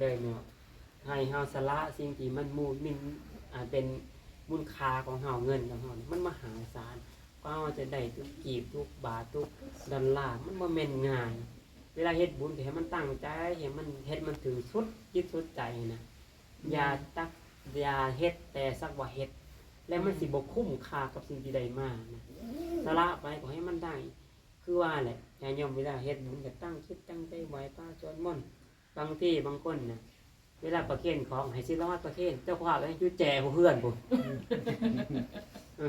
ເລີຍເນາະ ໃຫ້ເຮົາສະຫຼະສິ່ງທີ່ມັນມູນມິນ ອ່າ ເປັນມູນຄ່າຂອງເຮົາ ເງິນຂອງເຮົານີ້ ມັນມະຫາສານ ກວ່າເຮົາຈະໄດ້ທຸກກີບ ທຸກບາດ ທຸກດອນລາ ມັນບໍ່ແມ່ນງ່າຍ. ເວລາເຮັດບຸນກໍໃຫ້ມັນຕັ້ງໃຈ ໃຫ້ມັນເຮັດມັນຖືກສຸດຈິດສຸດໃຈນະ ອືມ ຢ່າຕັກ ຢ່າເຮັດແຕ່ສັກວ່າເຮັດ ແລ້ວມັນ ອືມ ຊິບໍ່ຄຸ້ມຄ່າກັບສິ່ງທີ່ໄດ້ມານະ. ອືມ ສະຫຼະໄປກໍໃຫ້ມັນໄດ້ ຄືວ່າແຫຼະ ຍາດໂຍມເວລາເຮັດບຸນກໍຕັ້ງຈິດຕັ້ງໃຈໄຫວ້ພະສວດມົນ. ບາງທີບາງຄົນນະ ເວລາປະເຄນຂອງໃຫ້ສິລະວັດປະເຄນ ເຈົ້າພາບຍັງຢູ່ແຈຫົວເຮືອນພຸ້ນ ເອີ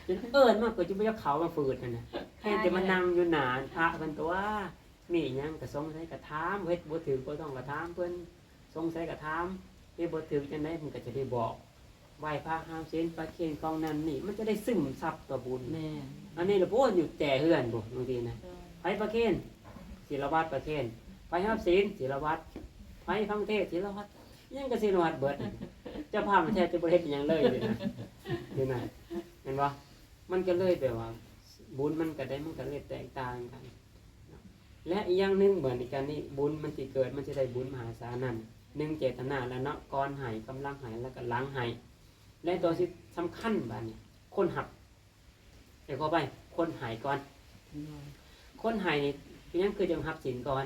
ຈົນເອີ້ນມາກໍຈະບໍ່ຢາກເຂົ້າມາຝືດຫັ້ນນະ ແທນທີ່ມານັ່ງຢູ່ໜ້າພະເພິ່ນຕົວະ ມີຫຍັງກໍສົງໄສກໍຖາມ ເຮັດບໍ່ຖືກບໍ່ຕ້ອງກໍຖາມເພິ່ນ ສົງໄສກໍຖາມ ເຮັດບໍ່ຖືກຈັ່ງໃດເພິ່ນກໍຈະໄດ້ບອກ. ໄຫວ້ພະຮັບສິນ ປະເຄນຂອງນັ້ນນີ້ ມັນຈະໄດ້ຊຶມຊັບຕໍ່ບຸນ. ແມ່ນ ອັນນີ້ລະ ໂອ້ ຢູ່ແຈເຮືອນພຸ້ນ ບາງທີນະ ເອີ ໃຜປະເຄນ ສິລະວັດປະເຄນ ໃຜຮັບສິນ ສິລະວັດ ໃຜຟັງເທດ ສິລະວັດ ຫຍັງກໍສິລະວັດເບິດ. ເຈົ້າພາບແທບຈະບໍ່ເຮັດຫຍັງເລີຍຢູ່ນະ ຢູ່ນະ ເຫັນບໍ່? ມັນກໍເລີຍແປວ່າ ບຸນມັນກໍໄດ້ ມັນກໍເລີຍແຕກຕ່າງກັນ. ແລະ ອີກຢ່າງໜຶ່ງ ເໝືອນກັນນີ້ ບຸນມັນຊິເກີດ ມັນຊິໄດ້ບຸນມະຫາສານນັ້ນ ໜຶ່ງ ເຈດຕະນາແລ້ວເນາະ ກ່ອນໃຫ້ ກຳລັງໃຫ້ ແລ້ວກໍຫຼັງໃຫ້ ແລະ ຕົວທີ່ສຳຄັນບາດນີ້ ຄົນຮັບ ເອີ ຂໍອະໄພ ຄົນໃຫ້ກ່ອນ. ຄົນໃຫ້ນີ້ ເປັນຫຍັງຄືຈັ່ງຮັບສິນກ່ອນ?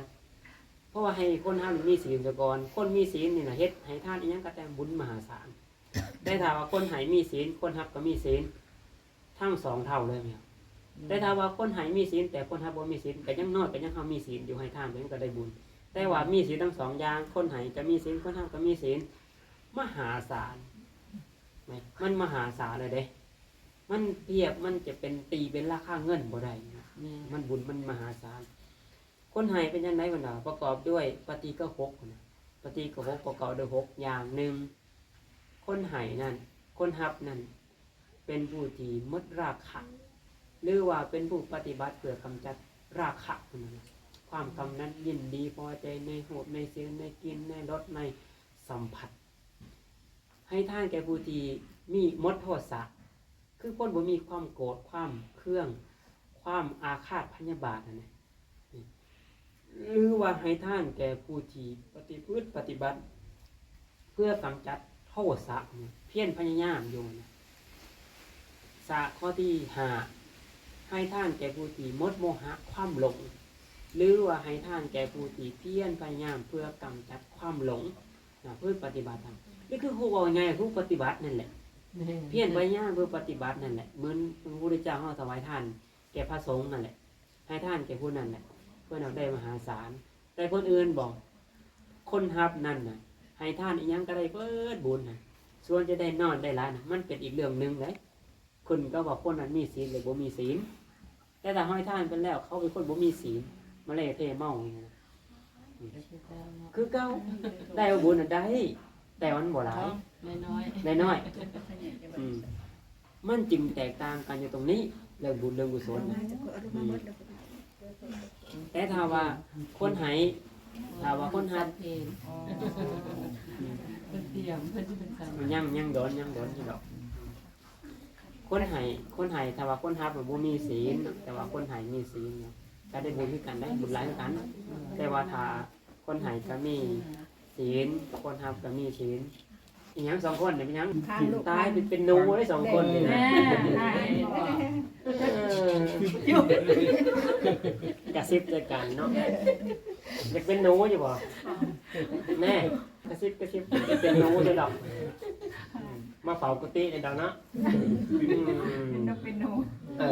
ເພາະວ່າໃຫ້ຄົນເຮົານີ້ມີສິນຊະກ່ອນ ຄົນມີສິນນີ້ນະ ເຮັດໃຫ້ທານອີ່ຫຍັງກໍແຕ່ບຸນມະຫາສານ. ແຕ່ຖ້າວ່າຄົນໃຫ້ມີສິນ ຄົນຮັບກໍມີສິນ ທັງສອງເທົ່າເລີຍແມ່ນ. ອືມ ແຕ່ຖ້າວ່າຄົນໃຫ້ມີສິນ ແຕ່ຄົນຮັບບໍ່ມີສິນ ກໍຍັງນ້ອຍ ກໍຍັງເຮົາມີສິນຢູ່ ໃຫ້ທານກໍຍັງກໍໄດ້ບຸນ. ແຕ່ວ່າ ອືມ ມີສິນທັງສອງຢ່າງ ຄົນໃຫ້ກໍມີສິນ ຄົນຮັບກໍມີສິນ ມະຫາສານ ແມ່ນ ມັນມະຫາສານເລີຍເດ້ ມັນທຽບ ມັນຈະເປັນ ຕີເປັນລາຄາເງິນບໍ່ໄດ້ ແມ່ນ ມັນບຸນມັນມະຫາສານ. ຄົນໃຫ້ເປັນຈັ່ງໃດເພິ່ນວ່າ ປະກອບດ້ວຍປະຕິກະຫົກນະ ປະຕິກະຫົກປະກອບດ້ວຍຫົກຢ່າງ. ໜຶ່ງ ຄົນໃຫ້ນັ້ນ ຄົນຮັບນັ້ນ ເປັນຜູ້ທີ່ໝົດລາຄະ ຫຼືວ່າເປັນຜູ້ປະຕິບັດເພື່ອກຳຈັດລາຄະ ເພິ່ນວ່າ ຄວາມກຳໜັດຍິນດີພໍໃຈໃນຮູບ ໃນສຽງ ໃນກິ່ນ ໃນລົດ ໃນສຳຜັດ. ໃຫ້ທານແກ່ຜູ້ທີ່ມີ ໝົດໂທສະ ຄືຄົນບໍ່ມີຄວາມໂກດ ຄວາມເຄືອງ ຄວາມອາຄາດພະຍາບາດຫັ້ນນະ ຫຼືວ່າໃຫ້ທານແກ່ຜູ້ທີ່ປະຕິພຶດປະຕິບັດເພື່ອກຳຈັດໂທສະ ພຽນພະຍາຍາມຢູ່ນະ. ສະ ຂໍ້ທີຫ້າ ໃຫ້ທານແກ່ຜູ້ທີ່ໝົດໂມຫະ ຄວາມຫຼົງ ຫຼືວ່າໃຫ້ທານແກ່ຜູ້ທີ່ພຽນພະຍາຍາມເພື່ອກຳຈັດຄວາມຫຼົງນະ ເພື່ອປະຕິບັດນະ. ນີ້ຄື ເວົ້າງ່າຍໆ ຄືປະຕິບັດນັ້ນແຫຼະ ແມ່ນ ພຽນພະຍາຍາມເພື່ອປະຕິບັດນັ້ນແຫຼະ ເໝືອນພະພຸດທະເຈົ້າເຮົາຖວາຍທານແກ່ພະສົງນັ້ນແຫຼະ ໃຫ້ທານແກ່ຜູ້ນັ້ນແຫຼະ ເພິ່ນເອົາໄດ້ມະຫາສານ. ແຕ່ຄົນອື່ນບໍ່ ຄົນຮັບນັ້ນນະ ໃຫ້ທານອີ່ຫຍັງກໍໄດ້ເບິດບຸນນະ ສ່ວນຈະໄດ້ນ້ອຍໄດ້ຫຼາຍນະ ມັນເປັນອີກເລື່ອງໜຶ່ງເດ້ ຂຶ້ນກັບວ່າຄົນນັ້ນມີສິນ ຫຼື ບໍ່ມີສິນ. ແຕ່ຖ້າໃຫ້ທານໄປແລ້ວ ເຂົາເປັນຄົນບໍ່ມີສິນ ມາເລເທເມົານີ້ນະ ຄືເກົ່າ ໄດ້ເອົາບຸນນະໄດ້ ແຕ່ມັນບໍ່ຫຼາຍ ໄດ້ນ້ອຍ ໄດ້ນ້ອຍ ອືມ ມັນຈຶ່ງແຕກຕ່າງກັນຢູ່ຕົງນີ້ ເລື່ອງບຸນເລື່ອງກຸສົນນະ. ອືມ ແຕ່ຖ້າວ່າຄົນໃຫ້ ຖ້າວ່າຄົນຮັບ ມັນຍັງ ຍັງດົນ ຍັງດົນຢູ່ດອກ. ຄົນໃຫ້ ຄົນໃຫ້ ຖ້າວ່າຄົນຮັບມັນບໍ່ມີສິນ ແຕ່ວ່າຄົນໃຫ້ມີສິນ ກໍໄດ້ບຸນຄືກັນໄດ໋ ບຸນຫຼາຍຄືກັນ. ແຕ່ວ່າຖ້າຄົນໃຫ້ກໍມີສິນ ຄົນຮັບກໍມີສິນ ອີຫຍັງສອງຄົນນີ້ເປັນຫຍັງ? ຕາຍເປັນ ເປັນໜູໄດ໋ສອງຄົນນີ້ນະ ເອີ ກະຊິບໃສ່ກັນເນາະ ຢາກເປັນໜູຢູ່ບໍ່? ແນ່ ກະຊິບ ກະຊິບ ເປັນໜູຢູ່ດອກ ມາເຝົ້າກຸຕິນີ້ດອກເນາະ ເປັນນົກເປັນໜູ ເອີ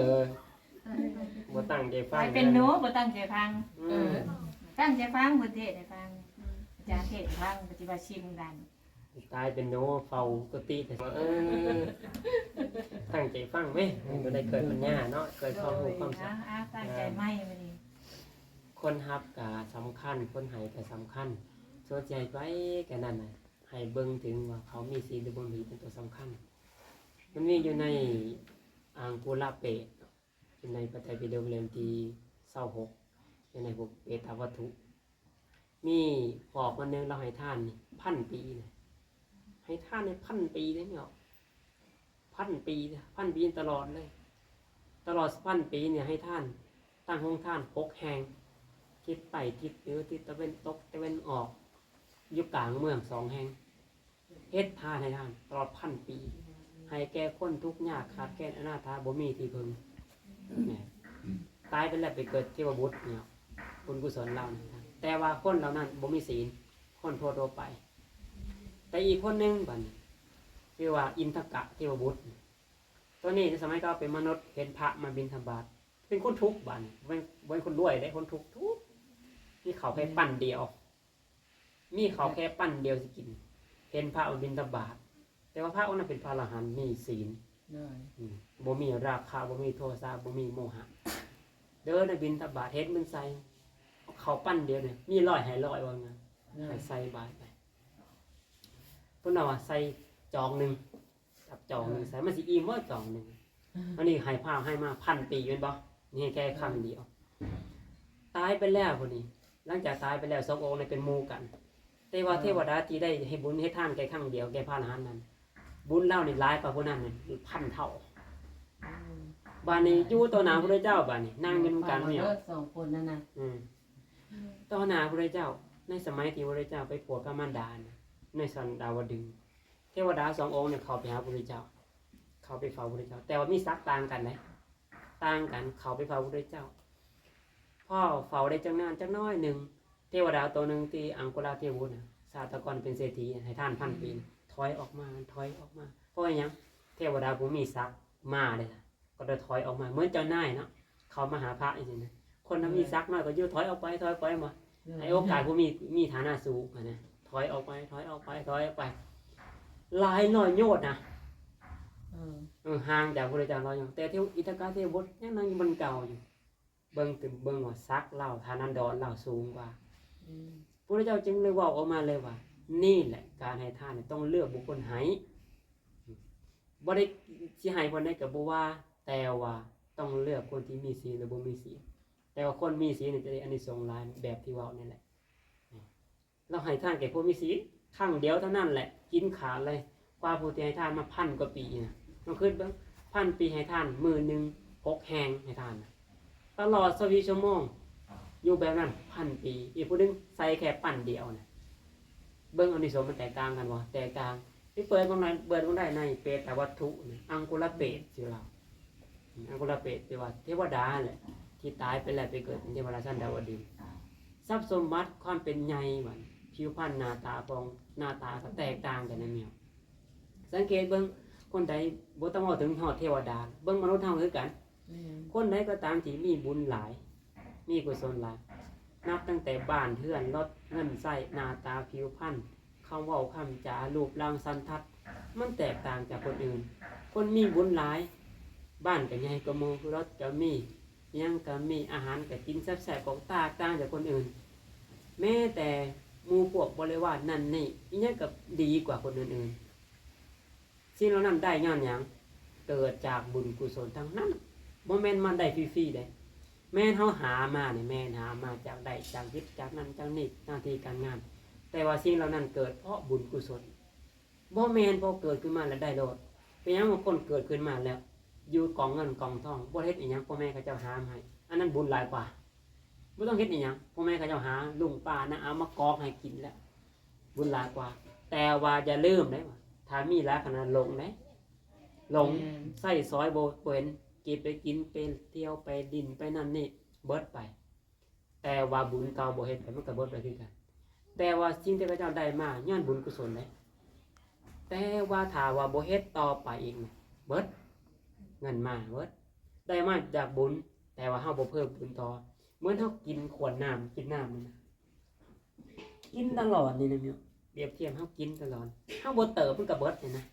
ບໍ່ຕັ້ງໃຈຟັງ ໄປເປັນໜູ ບໍ່ຕັ້ງໃຈຟັງ ອືມ ເອີ ຕັ້ງໃຈຟັງ ເພິ່ນເທດໃຫ້ຟັງ ອາຈານເທດໃຫ້ຟັງ ປະຕິບັດສິ່ງນັ້ນ ກາຍເປັນໜູເຝົ້າກຸຕິ ເອີ ຕັ້ງໃຈຟັງເວີ້ຍ ມັນກໍໄດ້ເກີດປັນຍາເນາະ ເກີດຄວາມຮູ້ຄວາມສາ ຕັ້ງໃຈໃໝ່ມື້ນີ້. ຄົນຮັບກໍສຳຄັນ ຄົນໃຫ້ກໍສຳຄັນ ສ່ວນຊິໃຫ້ໄປກໍນັ້ນນະ ໃຫ້ເບິ່ງເຖິງວ່າເຂົາມີສິນ ຫຼື ບໍ່ມີສິນ ເປັນຕົວສຳຄັນ. ມັນມີຢູ່ໃນອັງກຸລະເປດ ຢູ່ໃນພະໄຕປິດົກເຫຼັ້ມທີຊາວຫົກ ຢູ່ໃນພວກເປຕະວັດຖຸ ມີພໍ່ຄົນໜຶ່ງລາວໃຫ້ທານນີ້ພັນປີນະ ໃຫ້ທານນີ້ພັນປີເດ້ເນາະ ພັນປີ ພັນປີຕະຫຼອດເລີຍ ຕະຫຼອດພັນປີນີ້ໃຫ້ທານຕັ້ງໂຮງທານຫົກແຫ່ງ ທິດໃຕ້ ທິດເໜືອ ທິດຕາເວັນຕົກ ຕາເວັນອອກ ຢູ່ກາງເມືອງສອງແຫ່ງ ເຮັດທານໃຫ້ທານຕະຫຼອດພັນປີ ໃຫ້ແກ່ຄົນທຸກຍາກຂາດແຄນອະນາຖາ ບໍ່ມີທີ່ເພິ່ງ ແມ່ນ ຕາຍໄປແລ້ວໄປເກີດເທວະບຸດເນາະ ບຸນກຸສົນເຫຼົ່ານັ້ນ ແຕ່ວ່າຄົນເຫຼົ່ານັ້ນບໍ່ມີศีນ ຄົນທົ່ວໆໄປ. ແຕ່ອີກຄົນໜຶ່ງບັດນີ້ ຊື່ວ່າອິນທະກະເທວະບຸດ ຕົວນີ້ໃນສະໄໝເກົ່າເປັນມະນຸດ ເຫັນພະມາບິນທະບາດ ເປັນຄົນທຸກບາດນີ້ ບໍ່ແມ່ນ ບໍ່ແມ່ນຄົນລວຍເດ້ ຄົນທຸກ ທຸກ ມີເຂົ້າແຄ່ປັ້ນດຽວ ມີເຂົ້າແຄ່ປັ້ນດຽວຊິກິນ ເຫັນພະມາບິນທະບາດ ແຕ່ວ່າພະອົງນັ້ນເປັນພະອະລະຫັນ ມີສີນ ໂດຍ ອືມ ບໍ່ມີລາຄະ ບໍ່ມີໂທສະ ບໍ່ມີໂມຫະ ເດີນມາບິນທະບາດ ເຫັນມັນໃສ່ເຂົ້າປັ້ນດຽວນີ້ ມີຮ້ອຍໃຫ້ຮ້ອຍ ວ່າງານ ໂດຍ ໃຫ້ໃສ່ບາດໄປ ເພິ່ນເອົາໃສ່ຈອງໜຶ່ງ ຈັບຈອງໜຶ່ງໃສ່ ມັນຊິອີ່ມບໍ່ຈອງໜຶ່ງ ອັນນີ້ໃຫ້ພາໃຫ້ມາພັນປີແມ່ນບໍ່? ນີ້ໃຫ້ແຄ່ຄັ້ງດຽວ ຕາຍໄປແລ້ວພຸ້ນນີ້ ຫຼັງຈາກຕາຍໄປແລ້ວ ສອງອົງນີ້ເປັນໝູ່ກັນ ແຕ່ວ່າເທວະດາທີ່ໄດ້ເຮັດບຸນເຮັດທານແຄ່ຄັ້ງດຽວແກ່ພະອະລະຫັນນັ້ນ ບຸນລາວນີ້ຫຼາຍກວ່າຜູ້ນັ້ນພັນເທົ່າ ບາດນີ້ຢູ່ຕໍ່ໜ້າພະພຸດທະເຈົ້າ ບາດນີ້ນັ່ງຢູ່ນຳກັນເນາະ ສອງຄົນນັ້ນນະ ອືມ ຕໍ່ໜ້າພະພຸດທະເຈົ້າ ໃນສະໄໝທີ່ພະພຸດທະເຈົ້າໄປໂປດພະມານດານະ ໃນສັນດາວະດຶງ ເທວະດາສອງອົງນີ້ເຂົ້າໄປຫາພະພຸດທະເຈົ້າ ເຂົ້າໄປເຝົ້າພະພຸດທະເຈົ້າ ແຕ່ວ່າມີສັກຕ່າງກັນເດ້ ຕ່າງກັນ ເຂົ້າໄປເຝົ້າພະພຸດທະເຈົ້າ ພໍເຝົ້າໄດ້ຈັກນານຈັກໜ້ອຍໜຶ່ງ ເທວະດາໂຕໜຶ່ງທີ່ອັງຄຸລາເທວະບຸດນະ ຊາດຕະກອນເປັນເສດຖີ ໃຫ້ທານພັນປີ ອືມ ຖອຍອອກມາ ຖອຍອອກມາ ເພາະວ່າຫຍັງ? ເທວະດາຜູ້ມີສັກມາເດ້ ກໍໄດ້ຖອຍອອກມາ ເໝືອນເຈົ້ານາຍເນາະ ເຂົ້າມາຫາພະຈັ່ງຊີ້ນະ ຄົນທີ່ມີສັກໜ້ອຍກໍຢູ່ ຖອຍອອກໄປ ຖອຍອອກໄປ ບໍ່ ໃຫ້ໂອກາດຜູ້ມີ ມີຖານະສູງຫັ້ນນະ ຖອຍອອກໄປ ຖອຍອອກໄປ ຖອຍອອກໄປ ຫຼາຍຮ້ອຍໂຍດນະ ເອີ ເອີ ຫ່າງຈາກພະພຸດທະເຈົ້າຫຼາຍໂຍດ ແຕ່ເທວະ ອິນທະກະເທວະບຸດຍັງນັ່ງຢູ່ບ່ອນເກົ່າຢູ່ ເບິ່ງ ເບິ່ງວ່າສັກລາວ ຖານະດອນລາວສູງກວ່າ ອືມ ພະພຸດທະເຈົ້າຈຶ່ງໄດ້ເວົ້າອອກມາເລີຍວ່າ ນີ້ແຫຼະ ການໃຫ້ທານນີ້ຕ້ອງເລືອກບຸກຄົນໃຫ້ ບໍ່ໄດ້ຊິໃຫ້ຜູ້ໃດກໍບໍ່ວ່າ ແຕ່ວ່າຕ້ອງເລືອກຄົນທີ່ມີສີນ ຫຼື ບໍ່ມີສີນ ແຕ່ວ່າຄົນມີສີນນີ້ຈະໄດ້ອານິສົງຫຼາຍ ແບບທີ່ເວົ້ານີ້ແຫຼະ ລາວໃຫ້ທານແກ່ຜູ້ມີສີນ ຄັ້ງດຽວເທົ່ານັ້ນແຫຼະ ກິນຂາດເລີຍ ກວ່າຜູ້ທີ່ໃຫ້ທານມາພັນກວ່າປີນະ ລອງຄິດເບິ່ງ ພັນປີໃຫ້ທານ ມື້ໜຶ່ງຫົກແຮງໃຫ້ທານນະ ຕະຫຼອດຊາວສີ່ຊົ່ວໂມງ ຢູ່ແບບນັ້ນພັນປີ ອີກຜູ້ໜຶ່ງໃສ່ແຄ່ປັ້ນດຽວນະ ເບິ່ງອານິສົງມັນແຕກຕ່າງກັນບໍ່? ແຕກຕ່າງ. ໄປເປີດເບິ່ງໄດ້ ເປີດເບິ່ງໄດ້ໃນເປຕະວັດຖຸນະ ອັງຄຸລະເປດຊື່ລາວ ອັງຄຸລະເປດ ແປວ່າເທວະດາຫັ້ນແຫຼະ ທີ່ຕາຍໄປແລ້ວໄປເກີດເປັນເທວະດາຊັ້ນດາວະດຶງ ຊັບສົມບັດຄວາມເປັນໃຫຍ່ ບາດນີ້ ຜິວພັນໜ້າຕາຂອງ ໜ້າຕາກໍແຕກຕ່າງກັນນະແມ່. ສັງເກດເບິ່ງ ຄົນໃດບໍ່ຕ້ອງເວົ້າເຖິງຮອດເທວະດາ ເບິ່ງມະນຸດເຮົາຄືກັນ ແມ່ນ ຄົນໃດກໍຕາມທີ່ມີບຸນຫຼາຍ ມີກຸສົນຫຼາຍ ນັບຕັ້ງແຕ່ບ້ານເຮືອນ ລົດ ເງິນໃຊ້ ໜ້າຕາ ຜິວພັນ ຄຳເວົ້າຄຳຈາ ຮູບຮ່າງສັນທັດ ມັນແຕກຕ່າງຈາກຄົນອື່ນ. ຄົນມີບຸນຫຼາຍ ບ້ານກໍໃຫຍ່ກວ່າໝູ່ ລົດກໍມີ ຫຍັງກໍມີ ອາຫານກໍກິນແຊບໆ ກໍແຕກຕ່າງຈາກຄົນອື່ນ. ແມ້ແຕ່ໝູ່ພວກບໍລິວານນັ້ນນີ້ ອີ່ຫຍັງກໍດີກວ່າຄົນອື່ນໆ. ສິ່ງເຫຼົ່ານັ້ນໄດ້ຍ້ອນຫຍັງ? ເກີດຈາກບຸນກຸສົນທັງນັ້ນ ບໍ່ແມ່ນມັນໄດ້ຟຣີໆເດ້. ແມ່ນເຮົາຫາມານີ້ ແມ່ນຫາມາຈາກໄດ້ຈາກຍຶດຈາກນັ້ນຈາກນີ້ ໜ້າທີ່ການງານ ແຕ່ວ່າສິ່ງເຫຼົ່ານັ້ນເກີດເພາະບຸນກຸສົນ ບໍ່ແມ່ນພໍເກີດຂຶ້ນມາແລ້ວໄດ້ໂລດ. ເປັນຫຍັງບາງຄົນເກີດຂຶ້ນມາແລ້ວ ຢູ່ກອງເງິນກອງທອງ ບໍ່ເຮັດອີ່ຫຍັງ ພໍ່ແມ່ເຂົາເຈົ້າຫາມາໃຫ້ ອັນນັ້ນບຸນຫຼາຍກວ່າ. ບໍ່ຕ້ອງເຮັດອີ່ຫຍັງ ພໍ່ແມ່ເຂົາເຈົ້າຫາລຸງປ້ານ້າອາມາກອກໃຫ້ກິນແລ້ວ ບຸນຫຼາຍກວ່າ. ແຕ່ວ່າຢ່າລືມເດ້ ຖ້າມີຫຼາຍຂະໜາດຫຼົງເດ້ ຫຼົງ ແມ່ນ ໃຊ້ສອຍບໍ່ເປັນ ເກັບໄປກິນ ໄປທ່ຽວ ໄປຫຼິ້ນ ໄປນັ້ນນີ້ ເບິດໄປ. ແຕ່ວ່າບຸນເກົ່າບໍ່ເຮັດໄປ ມັນກໍເບິດໄປຄືກັນ. ແຕ່ວ່າສິ່ງທີ່ເຂົາເຈົ້າໄດ້ມາຍ້ອນບຸນກຸສົນເດ້. ແຕ່ວ່າຖ້າວ່າບໍ່ເຮັດຕໍ່ໄປອີກນະ ເບິດ ເງິນມາເບິດ ໄດ້ມາຈາກບຸນ ແຕ່ວ່າເຮົາບໍ່ເພີ່ມບຸນຕໍ່ ເໝືອນເຮົາກິນຂວດນ້ຳ ກິນນ້ຳນີ້ນະ ກິນຕະຫຼອດນີ້ນະ ປຽບທຽບເຮົາກິນຕະຫຼອດ ເຮົາບໍ່ເຕີມມັນກໍເບິດນີ້ນະ.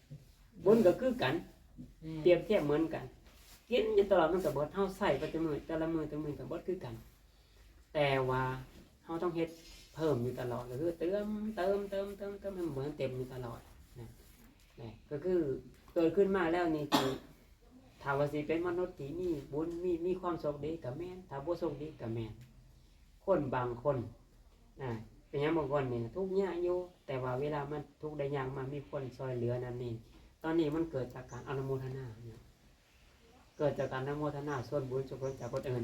ບຸນກໍຄືກັນ ແມ່ນ ປຽບທຽບເໝືອນກັນ ກິນຢູ່ຕະຫຼອດມັນກໍເບິດ ເຮົາໃຊ້ໄປແຕ່ມື້ ແຕ່ລະມື້ແຕ່ລະມື້ກໍເບິດຄືກັນ. ແຕ່ວ່າເຮົາຕ້ອງເຮັດເພີ່ມຢູ່ຕະຫຼອດ ກໍຄືເຕີມ ເຕີມ ເຕີມ ເຕີມ ເຕີມໃຫ້ມັນເຕັມຢູ່ຕະຫຼອດນະ. ນະ ກໍຄືເກີດຂຶ້ນມາແລ້ວນີ້ ຄື ຖ້າວ່າຊິເປັນມະນຸດທີ່ມີບຸນ ມີ ມີຄວາມໂຊກດີກໍແມ່ນ ຖ້າບໍ່ໂຊກດີກໍແມ່ນ. ຄົນບາງຄົນ ອາ ເປັນຫຍັງບາງຄົນນີ້ທຸກຍາກຢູ່ ແຕ່ວ່າເວລາມັນທຸກໄດ້ຍາກມາ ມີຄົນຊ່ອຍເຫຼືອນັ້ນນີ້ ຕອນນີ້ມັນເກີດຈາກການອະນຸໂມທະນາເນາະ ເກີດຈາກການອະນຸໂມທະນາສ່ວນບຸນສ່ວນກຸສົນຈາກຄົນອື່ນ.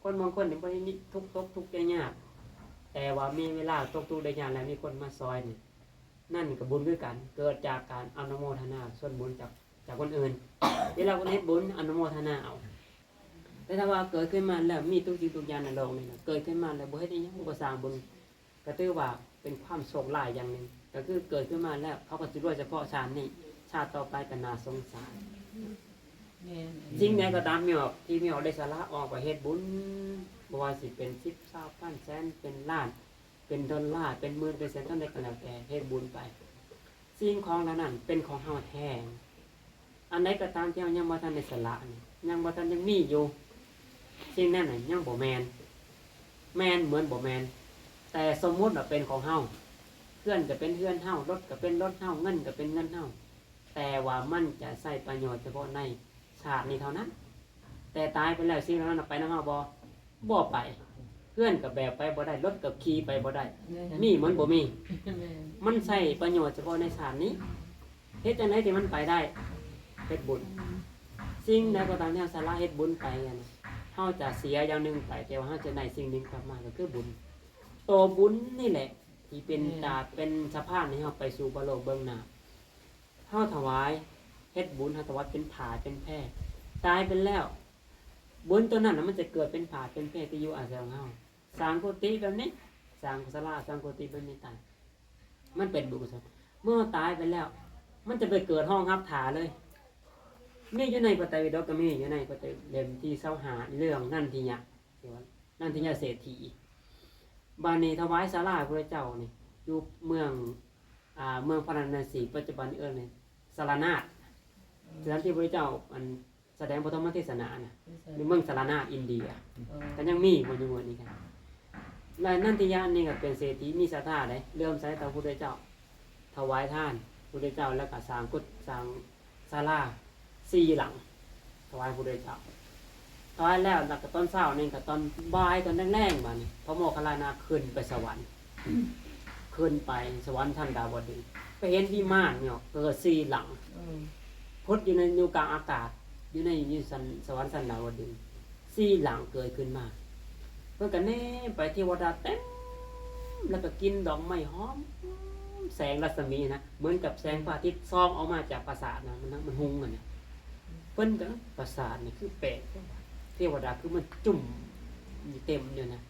ຄົນບາງຄົນນີ້ບໍ່ໄດ້ມີທຸກຕົກທຸກຍາກ ແຕ່ວ່າມີເວລາຕົກທຸກໄດ້ຍາກ ແລ້ວມີຄົນມາຊ່ອຍນີ້ ນັ້ນກໍບຸນຄືກັນ ເກີດຈາກການອະນຸໂມທະນາສ່ວນບຸນຈາກ ຈາກຄົນອື່ນ. ເວລາຄົນເຮັດບຸນອະນຸໂມທະນາເອົາ. ແຕ່ຖ້າວ່າເກີດຂຶ້ນມາແລ້ວມີທຸກສິ່ງທຸກຢ່າງໃນໂລກນີ້ນະ ເກີດຂຶ້ນມາແລ້ວບໍ່ເຮັດອີ່ຫຍັງ ບໍ່ສ້າງບຸນ ກໍຖືວ່າເປັນຄວາມໂຊກຮ້າຍຢ່າງໜຶ່ງ ກໍຄືເກີດຂຶ້ນມາແລ້ວເຂົາກໍຊິລວຍສະເພາະຊາດນີ້ ຊາດຕໍ່ໄປກໍໜ້າສົງສານ. ແມ່ນ ສິ່ງໃດກໍຕາມແມ່ອອກ ທີ່ແມ່ອອກໄດ້ສະຫຼະອອກໄປເຮັດບຸນ ບໍ່ວ່າຊິເປັນສິບ ຊາວ ພັນ ແສນ ເປັນລ້ານ ເປັນໂດລາ ເປັນໝື່ນ ເປັນແສນ ເທົ່າໃດກໍແລ້ວແຕ່ ເຮັດບຸນໄປ ສິ່ງຂອງເຫຼົ່ານັ້ນເປັນຂອງເຮົາແທ້. ອັນໃດກໍຕາມທີ່ເຮົາຍັງບໍ່ທັນໄດ້ສະຫຼະນີ້ ຍັງບໍ່ທັນ ຍັງມີຢູ່ ສິ່ງນັ້ນນະຍັງບໍ່ແມ່ນ ແມ່ນເໝືອນບໍ່ແມ່ນ ແຕ່ສົມມຸດວ່າເປັນຂອງເຮົາ ເຮືອນກໍເປັນເຮືອນເຮົາ ລົດກໍເປັນລົດເຮົາ ເງິນກໍເປັນເງິນເຮົາ ແຕ່ວ່າມັນຈະໃຊ້ປະໂຫຍດສະເພາະໃນຊາດນີ້ເທົ່ານັ້ນ ແຕ່ຕາຍໄປແລ້ວສິ່ງເຫຼົ່ານັ້ນນະໄປນຳເຮົາບໍ່? ບໍ່ໄປ. ເຮືອນກໍແບກໄປບໍ່ໄດ້ ລົດກໍຂີ່ໄປບໍ່ໄດ້ ແມ່ນ ມີມັນບໍ່ມີ ແມ່ນ ມັນໃຊ້ປະໂຫຍດສະເພາະໃນຊາດນີ້. ເຮັດຈັ່ງໃດທີ່ມັນໄປໄດ້? ເຮັດບຸນ. ອືມ ສິ່ງໃດກໍຕາມທີ່ເຮົາສະຫຼະເຮັດບຸນໄປນັ້ນ ເຮົາຈະເສຍຢ່າງໜຶ່ງໄປ ແຕ່ວ່າເຮົາຈະໄດ້ສິ່ງໜຶ່ງກັບມາ ກໍຄືບຸນ. ໂຕບຸນນີ້ແຫຼະທີ່ເປັນ ແມ່ນ ຕາເປັນສະພານໃຫ້ເຮົາໄປສູ່ປະໂລກເບື້ອງໜ້າ. ເຮົາຖວາຍ ເຮັດບຸນ ເຮົາຖວາຍເປັນຜ້າເປັນແພ ຕາຍໄປແລ້ວ ບຸນຕົວນັ້ນນະ ມັນຈະເກີດເປັນຜ້າເປັນແພທີ່ຢູ່ອາໄສຂອງເຮົາ. ສ້າງກຸຕິແບບນີ້ ສ້າງສາລາ ສ້າງກຸຕິແບບນີ້ຕາຍ ມັນເປັນບຸນກຸສົນ. ເມື່ອເຮົາຕາຍໄປແລ້ວ ມັນຈະໄປເກີດຮອງຮັບຖ້າເລີຍ. ມີຢູ່ໃນພະໄຕປິດົກ ກໍມີຢູ່ໃນພະໄຕປິດົກເຫຼັ້ມທີຊາວຫ້າ ເລື່ອງນັນທິຍະ ທີ່ວ່ານັນທິຍະເສດຖີ. ບາດນີ້ຖວາຍສາລາພະພຸດທະເຈົ້ານີ້ ຢູ່ເມືອງ ອ່າ ເມືອງພາລານະສີ ປັດຈຸບັນເອີ້ນສາລະນາດ ອືມ ສະຖານທີ່ພະພຸດທະເຈົ້າ ອັນ ສະແດງປະຖົມມະເທດສະໜານະ ຢູ່ໃສ? ຢູ່ເມືອງສາລະນາດ ອິນເດຍ ເອີ ກໍຍັງມີຢູ່ ຢູ່ມື້ນີ້. ແລະ ນັນທິຍະນີ້ກໍເປັນເສດຖີມີສັດທາເດ້ ເຫຼື້ອມໃສຕໍ່ພະພຸດທະເຈົ້າ ຖວາຍທານພະພຸດທະເຈົ້າ ແລ້ວກໍສ້າງກຸດ ສ້າງສາລາສີ່ຫຼັງ ຖວາຍພະພຸດທະເຈົ້າ. ຖວາຍແລ້ວ ແລ້ວກໍຕອນເຊົ້ານີ້ ກໍຕອນບ່າຍ ຕອນແລງໆ ບາດນີ້ ພະໂມກຄັນລານະຂຶ້ນໄປສະຫວັນ ຂຶ້ນໄປສະຫວັນຊັ້ນດາວະດຶງ ໄປເຫັນວິມານເນາະ ເກີດສີ່ຫຼັງ ອືມ ຜຸດຢູ່ໃນ ຢູ່ກາງອາກາດ ຢູ່ໃນ ຢູ່ຊັ້ນ ສະຫວັນຊັ້ນດາວະດຶງ ສີ່ຫຼັງເກີດຂຶ້ນມາ. ເພິ່ນກໍແນມໄປ ເທວະດາເຕັມ ແລ້ວກໍກິ່ນດອກໄມ້ຫອມ ແສງລັດສະໝີນະ ເໝືອນກັບແສງພະອາທິດສ່ອງອອກມາຈາກປາສາດນະ ມັນ ມັນຮຸ່ງຫັ້ນນະ. ເພິ່ນກໍ ປາສາດນີ້ຄືແປກ ເທວະດາຄືມາຈຸ້ມຢູ່ເຕັມຢູ່ນະ.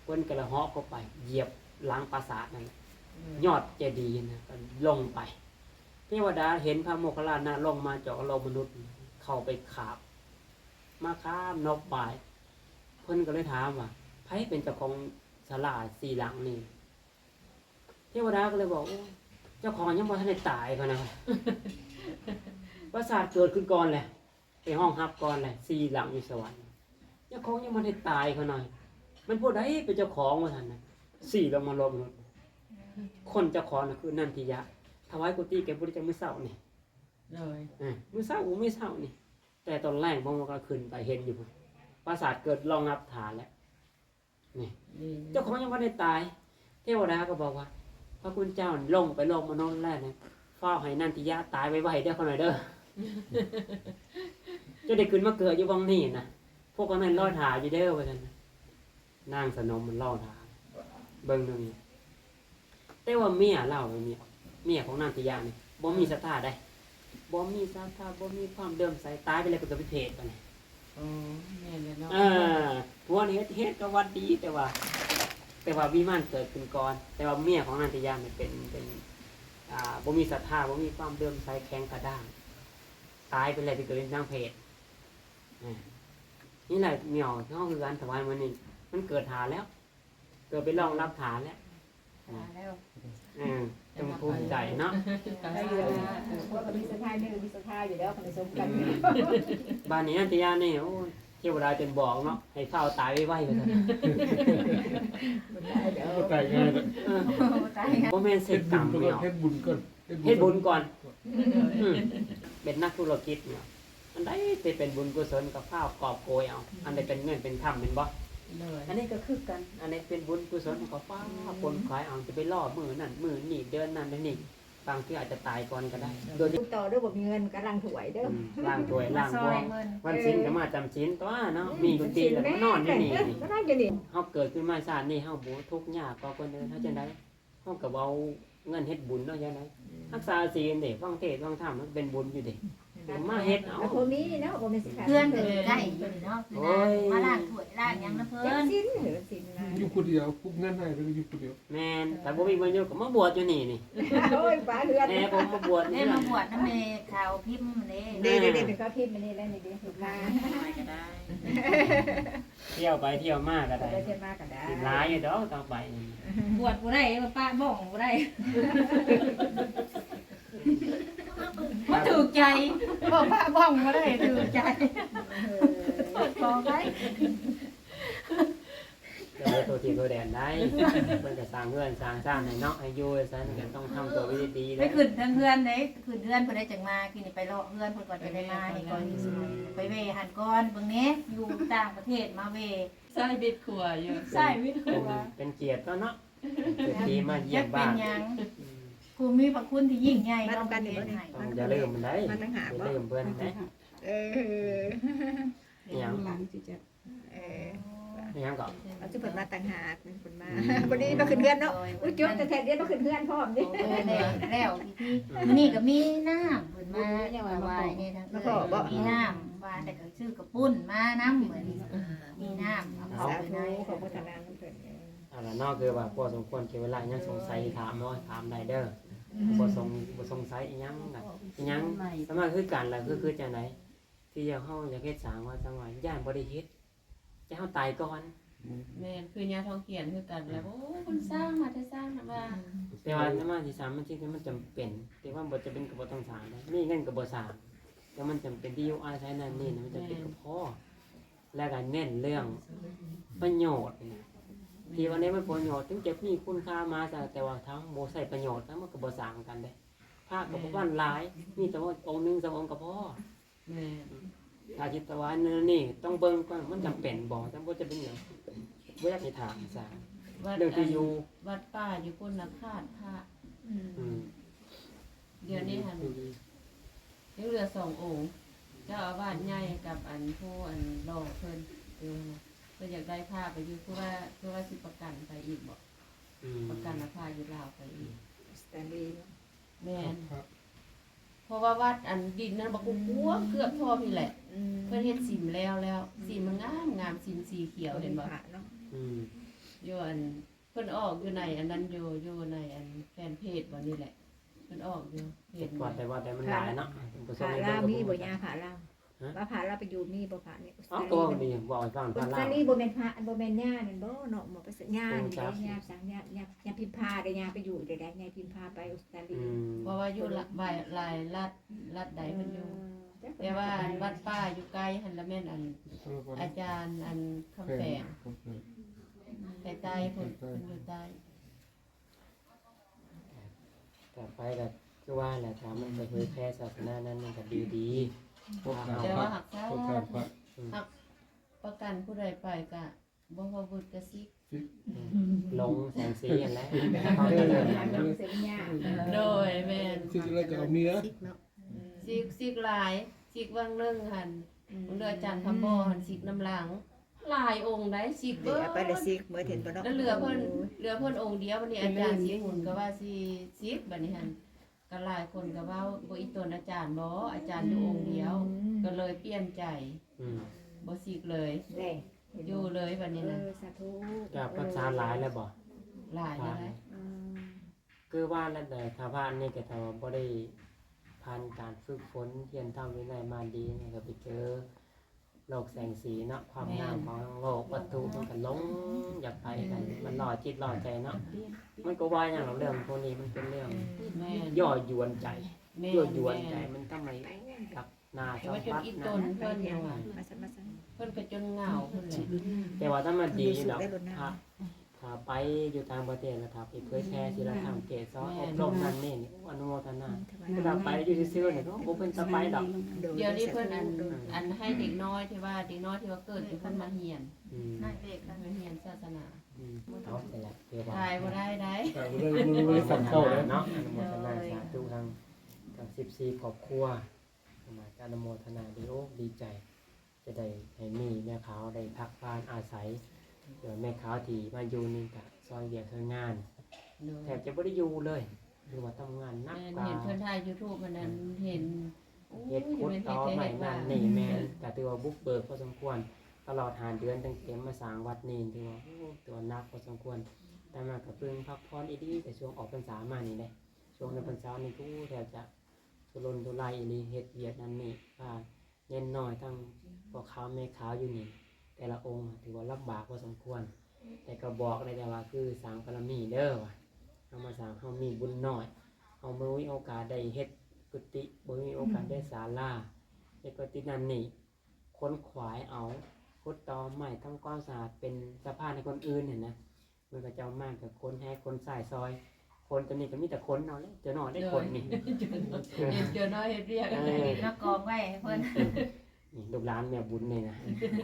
ເພິ່ນກໍລະເຫາະເຂົ້າໄປ ຢຽບຫຼັງປາສາດນັ້ນ ອືມ ຍອດເຈດີນະ ກໍລົງໄປ. ເທວະດາເຫັນພະໂມກຄັນລານະລົງມາຈາກໂລກມະນຸດ ເຂົ້າໄປຄາບ ມາຄາບນົບບາຍ. ເພິ່ນກໍເລີຍຖາມວ່າ ໃຜເປັນເຈົ້າຂອງສາລາສີ່ຫຼັງນີ້? ເທວະດາກໍເລີຍບອກ ໂອ້ ເຈົ້າຂອງຍັງບໍ່ທັນໄດ້ຕາຍ ເພິ່ນວ່າ ປາສາດເກີດຂຶ້ນກ່ອນແຫຼະ ໄປຮອງຮັບກ່ອນແຫຼະ ສີ່ຫຼັງຢູ່ສະຫວັນ ເຈົ້າຂອງຍັງບໍ່ໄດ້ຕາຍ ຂ້ານ້ອຍ ມັນຜູ້ໃດເປັນເຈົ້າຂອງ ວ່າຊັ້ນນະ. ຊີ້ລົງມາລົບໂລດ ຄົນເຈົ້າຂອງນະຄືນັນທິຍະ ຖວາຍກຸຕິແກ່ພຸດທະເຈົ້າມື້ເຊົ້ານີ້ ໂດຍ ເອີ ມື້ເຊົ້າ ມື້ເຊົ້ານີ້ ແຕ່ຕອນແລງບໍ່ວ່າກໍຂຶ້ນໄປເຫັນຢູ່ ປາສາດເກີດຮອງຮັບຖ້າແລ້ວ. ນີ້ ນີ້ ເຈົ້າຂອງຍັງບໍ່ໄດ້ຕາຍ ເທວະດາກໍບອກວ່າ ພະຄຸນເຈົ້າລົງໄປໂລກມະນຸດແລ້ວນະ ຟ້າວໃຫ້ນັນທິຍະຕາຍໄວໆເດີ ຂ້ານ້ອຍເດີ ຈະໄດ້ຂຶ້ນມາເກີດຢູ່ບ່ອນນີ້ນະ ພວກຂ້ານ້ອຍລໍຖ້າຢູ່ເດີ ວ່າຊັ້ນ. ນາງສະໜົມມັນລໍຖ້າ ເບິ່ງເລື່ອງນີ້ ແຕ່ວ່າເມຍລາວນີ້ ເມຍຂອງນັນທິຍະນີ້ບໍ່ມີສັດທາໃດ ບໍ່ມີສັດທາ ບໍ່ມີຄວາມເຫຼື້ອມໃສ ຕາຍໄປແລ້ວເພິ່ນກໍໄປເພດບາດນີ້. ອໍ ແມ່ນແຫຼະເນາະ ເອີ ຜົວນີ້ເຮັດ ເຮັດກໍວ່າດີ ແຕ່ວ່າ ແຕ່ວ່າວິມານເກີດຂຶ້ນກ່ອນ ແຕ່ວ່າເມຍຂອງນັນທິຍະນີ້ເປັນ ເປັນ ອ່າ ບໍ່ມີສັດທາ ບໍ່ມີຄວາມເຫຼື້ອມໃສ ແຂງກະດ້າງ ຕາຍໄປແລ້ວໄປເກີດເປັນນາງເພດ. ອ່າ ນີ້ແຫຼະ ແມ່ອອກເຮົາຄືກັນ ຖວາຍມື້ນີ້ ມັນເກີດຖ້າແລ້ວ ເກີດໄປຮອງຮັບຖ້າແລ້ວ ຖ້າແລ້ວ ເອີ ຈົ່ງພູມໃຈເນາະ ໄດ້ຢູ່ນະ ເອີ ພວກກໍມີສັດທາ ມີສັດທາຢູ່ແລ້ວ ຄັນສົມກັນ. ອືມ ບາດນີ້ນັນທິຍະນີ້ ໂອ້ຍ ເທວະດາຈົນບອກເນາະ ໃຫ້ຟ້າວຕາຍໄວໆ ວ່າຊັ້ນ ບໍ່ຕາຍດອກ ບໍ່ຕາຍງ່າຍດອກ ເອີ ບໍ່ຕາຍງ່າຍ ບໍ່ແມ່ນເສັດກຳເນາະ ເຮັດບຸນກ່ອນ ເຮັດບຸນກ່ອນ ເຮັດບຸນກ່ອນ ອືມ ເປັນນັກທຸລະກິດເນາະ ອັນໃດທີ່ເປັນບຸນກຸສົນກໍຟ້າວກອບໂກຍເອົາ ອືມ ອັນໃດເປັນເງິນເປັນຄຳແມ່ນບໍ່? ໂດຍ ອັນນີ້ກໍຄືກັນ ອັນໃດເປັນບຸນກຸສົນກໍຟ້າວ ອືມ ຂົນຂວາຍເອົາ ຈະໄປລໍມື້ນັ້ນມື້ນີ້ ເດືອນນັ້ນເດືອນນີ້ ບາງເທື່ອອາດຈະຕາຍກ່ອນກໍໄດ້ ໂດຍທີ່ ຕໍ່ເດີ ບໍ່ມີເງິນກໍລ້າງຖ້ວຍເດີ ອືມ ລ້າງຖ້ວຍລ້າງບ່ວງ ເອີ ວັນສິນກໍມາຈຳສິນຕົວະເນາະ ອືມ ມີກຸຕິແລ້ວກໍມານອນຢູ່ນີ້ ມານອນຢູ່ນີ້ ເຮົາເກີດຂຶ້ນມາຊາດນີ້ ເຮົາບໍ່ທຸກຍາກກວ່າຄົນອື່ນ ເຮົາຈັ່ງໃດ ເຮົາກໍເອົາເງິນເຮັດບຸນເນາະ ຈັ່ງໃດ ອືມ ຮັກສາສິນເດ້ ຟັງເທດຟັງທຳ ມັນເປັນບຸນຢູ່ເດ້ ອືມ ກໍມາເຮັດເອົາ ກໍພໍມີເນາະ ບໍ່ແມ່ນຊິຂາດ ເຮືອນກໍຢູ່ໃກ້ຢູ່ນີ້ເນາະ ໂອ້ຍ ມາລ້າງຖ້ວຍລ້າງຫຍັງນຳເພິ່ນ ຈັກສິນເຫືອສິນນະ ຢູ່ຜູ້ດຽວ ປຸກເງິນໃຫ້ ແລ້ວກໍຢູ່ຜູ້ດຽວ ແມ່ນ ຖ້າບໍ່ມີປະໂຫຍດກໍມາບວດຢູ່ນີ້ນີ້ ໂອ້ຍ ປາເຮືອນ ແມ່ ຜົມມາບວດ ແມ່ມາບວດນຳແມ່ຂາວພິມນີ້ ເດ້ໆໆ ຂາວພິມນີ້ແຫຼະນີ້ເດ້ ມາ ໄປກໍໄດ້ ທ່ຽວໄປທ່ຽວມາກໍໄດ້ ໄປທ່ຽວມາກໍໄດ້ ຫຼາຍຢູ່ດອກຕໍ່ໄປ ບວດບໍ່ໄດ້ ປະບ້ອງບໍ່ໄດ້ ບໍ່ຖືກໃຈ ບອກປະບ້ອງບໍ່ໄດ້ ຖືກໃຈ ເອີ ຂໍໄປ ແຕ່ວ່າໂຕທີ່ໂຕແດນໄດ້ ເພິ່ນກໍສ້າງເຮືອນສ້າງຊານໃຫ້ເນາະ ໃຫ້ຢູ່ຊັ້ນກໍຕ້ອງທຳຕົວດີໆ ໄປຂຶ້ນເທິງເຮືອນເດ້ ຂຶ້ນເຮືອນເພິ່ນໄດ້ຈັ່ງມາ ຄືນີ້ໄປເລາະເຮືອນເພິ່ນກ່ອນ ໄປແວ່ ຈັ່ງໄດ້ມານີ້ກ່ອນ ໄປແວ່ຫັ້ນກ່ອນ ເບິ່ງແດ່ ຢູ່ຕ່າງປະເທດມາແວ່ ຊາຍບິດຂົວຢູ່ ຊາຍບິດຂົວ ເປັນ ເປັນກຽດເນາະ ເສດຖີມາຢ້ຽມບ້ານ ອືມ ຜູ້ມີພະຄຸນທີ່ຍິ່ງໃຫຍ່ ມານຳກັນນີ້ບໍ່ນີ້ ຕ້ອງຢ່າລືມມັນໄດ໋ ມາຕ່າງຫາກ ຢ່າລືມເພິ່ນໄດ໋ ເອີ ອີ່ຫຍັງ ເອີ ອີ່ຫຍັງກໍ ເອົາ ຊິເພິ່ນມາຕ່າງຫາກ ເພິ່ນມາ ອືມ ພໍດີມາຂຶ້ນເຮືອນເນາະ ໂອ້ຍ ອຸຍ ຈົບແທ້ໆ ດຽວມາຂຶ້ນເຮືອນພ້ອມເດ້ ໂອ້ຍ ແລ້ວ ອືມ ມື້ນີ້ກໍມີນ້ຳເພິ່ນມາຖວາຍນີ້ ມາຂໍບໍ່ ມີນ້ຳ ວ່າແຕ່ກໍຊື້ກະປຸ້ນມານຳ ມື້ນີ້ ອືມ ມີນ້ຳເອົາ ເອົາ ເອົາ ສາທຸ ຂໍໂມທະນານຳເພິ່ນ ເອີ ເອົາລະເນາະ ຄືວ່າພໍສົມຄວນ ເຂດເວລາຍັງສົງໄສຖາມເນາະ ຖາມໄດ້ເດີ ອືມ ບໍ່ສົງ ບໍ່ສົງໄສອີ່ຫຍັງ ອີ່ຫຍັງ ສຳລັບຄືກັນລະ ຄື ຄືຈັ່ງໃດ ທີ່ເຮົາຢາກເຮັດສ້າງວ່າ ຈັ່ງວ່າຢ້ານບໍ່ໄດ້ເຮັດ ຢ້ານເຮົາຕາຍກ່ອນ ແມ່ນ ຄືຍາທອງຂຽນຄືກັນແຫຼະ ອືມ ໂອ້ ເພິ່ນສ້າງມາແຕ່ສ້າງນະວ່າ ແຕ່ວ່າອາດຕະມາຊິສ້າງມັນຊິ ມັນຈຳເປັນ ແຕ່ວ່າບໍ່ຈຳເປັນກໍບໍ່ຕ້ອງສ້າງເດ້ ມີເງິນກໍບໍ່ສ້າງ ແຕ່ມັນຈຳເປັນ ທີ່ຢູ່ອາໄສນັ້ນນີ້ນະ ມັນຈຳເປັນກໍພໍ ແລ້ວກໍເນັ້ນເລື່ອງປະໂຫຍດນີ້ນະ ທີ່ວ່າໃນມັນປະໂຫຍດ ເຖິງຈະມີຄຸນຄ່າມາຊະ ແຕ່ວ່າຖ້າບໍ່ໃຊ້ປະໂຫຍດ ມັນກໍບໍ່ສ້າງກັນເດ້ ພະກໍບໍ່ປານຫຼາຍ ມີແຕ່ວ່າອົງໜຶ່ງສອງອົງກໍພໍ ແມ່ນ ຖ້າຄິດແຕ່ວ່າອັນນີ້ຕ້ອງເບິ່ງກ່ອນ ມັນຈຳເປັນບໍ່ ຈຳບໍ່ຈຳເປັນຫຍັງ ບໍ່ຢາກໃຫ້ຖາມຊະ ວັດ ເລື່ອງທີ່ຢູ່ ອັນ ວັດປ່າຢູ່ພຸ້ນນະຂາດພະ ອືມ ອືມ ດຽວນີ້ຫັ້ນ ອືມ ຍັງເຫຼືອສອງອົງ ເຈົ້າອາວາດໃຫຍ່ກັບອັນຜູ້ອັນຫຼໍ່ເພິ່ນຢູ່ຫັ້ນນະ ເພິ່ນຢາກໄດ້ພະໄປຢູ່ ຄືວ່າ ຄືວ່າຊິປະກັນໄປອີກບໍ່? ອືມ ປະກັນເອົາພະຢູ່ລາວໄປອີກ ອົດສະຕາລີ ແມ່ນ ເພາະວ່າວັດອັນດິນນັ້ນບັກກວ້າງ ເກືອບທໍ່ພີ້ແຫຼະ ອືມ ເພິ່ນເຮັດສິມແລ້ວແລ້ວ ອືມ ສິມມັນງາມໆ ສິມສີຂຽວ ເຫັນບໍ່? ອືມ ຢູ່ອັນ ເພິ່ນອອກຢູ່ໃນອັນນັ້ນຢູ່ ຢູ່ໃນອັນແຟນເພຈບໍ່ນີ້ແຫຼະ ເພິ່ນອອກຢູ່ ເຫັນຢູ່ ວັດໃດວັດໃດມັນຫຼາຍເນາະ ພະລາວມີບໍ່ຍາ ພະລາວ ຮະ ວ່າພະລາວໄປຢູ່ມີບໍ່ ພະນີ້ ເອົາ ກໍເວົ້ານີ້ ເວົ້າໃຫ້ຟັງ ອຸດສາລີບໍ່ແມ່ນພະ ບໍ່ແມ່ນຍາແມ່ນບໍ່ເນາະ ໝໍໄປສັກຍານີ້ເດ້ ຍາສັກຍາ ຍາ ຍາພິມພາເດ້ ຍາໄປຢູ່ເດ້ ຍາພິມພາໄປອຸດສາລີ ອືມ ເພາະວ່າຢູ່ຫຼາຍ ຫຼາຍລັດ ລັດໃດເພິ່ນຢູ່ ເອີ ແຕ່ວ່າອັນວັດປ່າຢູ່ໃກ້ຫັ້ນລະແມ່ນອັນ ອາຈານອັນຄຳແປງ ຄຳແປງ ໄປໃຕ້ພຸ້ນ ເພິ່ນຢູ່ໃຕ້ ຕໍ່ໄປກໍຄືວ່າແຫຼະ ຖ້າມັນໄປເຜີຍແຜ່ສາສະໜານັ້ນ ມັນກໍດີໆ ແຕ່ວ່າຫາກ ອືມ ຫາກປະກັນຜູ້ໃດໄປກໍບໍ່ພໍວຶດກໍສິກ ອືມ ລົງແສງສີຫັ້ນແຫຼະ ເອີ ລົງເສັນຍາ ໂດຍ ແມ່ນ ສິກແລ້ວກໍເອົາເມຍ ສິກເນາະ ອືມ ສິກ ສິກຫຼາຍ ສິກວັງໜຶ່ງຫັ້ນ ອືມ ເລື່ອງອາຈານຄຳບໍ່ຫັ້ນ ສິກນຳຫຼັງ ຫຼາຍອົງໃດ໋ ສິກເບິດ ເອົາໄປແລ້ວສິກເບິດ ເຫັນບໍ່ເນາະ ແລ້ວເຫຼືອເພິ່ນ ໂອ້ຍ ເຫຼືອເພິ່ນອົງດຽວ ບັດນີ້ອາຈານສີຫຸນກໍວ່າຊິສິກ ບັດນີ້ຫັ້ນ ກໍຫຼາຍຄົນກໍເວົ້າ ບໍ່ອີ່ຕົນອາຈານບໍ່ ອາຈານຢູ່ອົງດຽວ ອືມ ກໍເລີຍປ່ຽນໃຈ ອືມ ບໍ່ສິກເລີຍ ເດ້ ຢູ່ເລີຍບັດນີ້ນະ ເອີ ສາທຸ ກໍພັນສາຫຼາຍແລ້ວບໍ່? ຫຼາຍແລ້ວ ອືມ ຄືວ່າແລ້ວແຫຼະ ຖ້າພະນີ້ກໍຖ້າວ່າບໍ່ໄດ້ຜ່ານການຝຶກຝົນ ຮຽນທຳວິໄນມາດີ ມັນກໍໄປເຈີໂລກແສງສີເນາະ ຄວາມງາມຂອງໂລກ ວັດຖຸມັນກໍຫຼົງຢາກໄປກັນ ມັນຫຼໍ່ຈິດຫຼໍ່ໃຈເນາະ ມັນກໍວ່າຫຍັງດອກ ເລື່ອງພວກນີ້ມັນເປັນເລື່ອງ ແມ່ນ ຍົວະຢວນໃຈ ແມ່ນ ຍົວະຢວນໃຈ ແມ່ນ ມັນທຳໃຫ້ຢາກໜ້າສຳຜັດ ແຕ່ວ່າຈົນອີ່ຕົນເພິ່ນ ມາຊະ ມາຊະ ເພິ່ນກໍຈົນເຫງົາພຸ້ນແຫຼະ ອືມ ແຕ່ວ່າຖ້າມັນດີດອກ ພະ ພ ຖ້າໄປຢູ່ຕ່າງປະເທດ ແລ້ວຖ້າໄປເຜີຍແຜ່ສິລະທຳເກດສອນ ແມ່ນ ອົບຮົມນັ້ນນີ້ ອະນຸໂມທະນາ. ແຕ່ຖ້າໄປຢູ່ຊື່ໆນີ້ ໂອ້ ບໍ່ເປັນຕາໄປດອກ. ໂດຍ ດຽວນີ້ເພິ່ນອັນ ອັນໃຫ້ເດັກນ້ອຍທີ່ວ່າ ເດັກນ້ອຍທີ່ວ່າເກີດຢູ່ເພິ່ນມາຮຽນ ອືມ ມາຮຽນສາສະໜາ. ອືມ ເອົາຊັ້ນລະ ຖືວ່າ ຕາຍບໍ່ໄດ້ໄດ໋ ຕາຍບໍ່ໄດ້ ບໍ່ໄດ້ສັ່ງເຂົ້າເດ້ເນາະ. ອະນຸໂມທະນາສາທຸທັງ ທັງສິບສີ່ຄອບຄົວ ອາ ກະອະນຸໂມທະນາດີ ໂອ້ ດີໃຈ ຈະໄດ້ໃຫ້ມີແມ່ຂາວໄດ້ພັກຜ່ອນອາໄສ ແມ່ຂາວທີ່ມາຢູ່ນີ້ກະຊ່ອຍວຽກຊ່ອຍງານ ໂດຍ ແທບຈະບໍ່ໄດ້ຢູ່ເລີຍ ຖືວ່າທຳງານໜັກ. ແມ່ນ ກວ່າ ເຫັນເພິ່ນຖ່າຍຢູທູບ ອັນນັ້ນ ອືມ ເຫັນ ໂອ້ຍ ເຮັດຂຸດຕໍໄມ້ນັ້ນນີ້ ແມ່ນ ກະຖືວ່າບຸກເບີກພໍສົມຄວນ ຕະຫຼອດຫ້າເດືອນຕັ້ງແຕ່ມາສ້າງວັດນີ້ ຖືວ່າ ໂອ້ ຖືວ່າໜັກພໍສົມຄວນ. ແຕ່ມາກະເພິ່ງພັກຜ່ອນອີ່ຫຼີ ແຕ່ຊ່ວງອອກພັນສາມານີ້ແຫຼະ ຊ່ວງໃນພັນສານີ້ ໂອ້ ແທບຈະ ທຸລົນທຸລາຍອີ່ຫຼີ ເຮັດວຽກນັ້ນນີ້ ພາເນນນ້ອຍທັງພໍ່ຂາວແມ່ຂາວຢູ່ນີ້ ແຕ່ລະອົງຖືວ່າລຳບາກພໍສົມຄວນ. ແຕ່ກໍບອກໄດ້ແຕ່ວ່າ ຄືສ້າງບາລະມີເດີວ່າ ເຮົາມາສ້າງ ເຮົາມີບຸນນ້ອຍ ເຮົາບໍ່ມີໂອກາດໄດ້ເຮັດກຸຕິ ບໍ່ມີໂອກາດໄດ້ສາລາ ເຮັດກຸຕິນັ້ນນີ້ ຂົນຂວາຍເອົາ ຂຸດຕໍໄມ້ ທຳຄວາມສະອາດ ເປັນສະພານໃຫ້ຄົນອື່ນຫັ້ນນະ. ເມື່ອເຂົາເຈົ້າມາກໍຂົນແຮ່ຂົນຊາຍຊອຍ ຄົນຕົວນີ້ກໍມີແຕ່ຂົນເອົາແຫຼະ ເຈົ້ານ້ອຍໄດ້ຂົນນີ້ ເຈົ້ານ້ອຍເຮັດວຽກ ເອີ ມາກອງໄວ້ໃຫ້ເພິ່ນ. ນີ້ລູກຫຼານແມ່ບຸນນີ້ນະ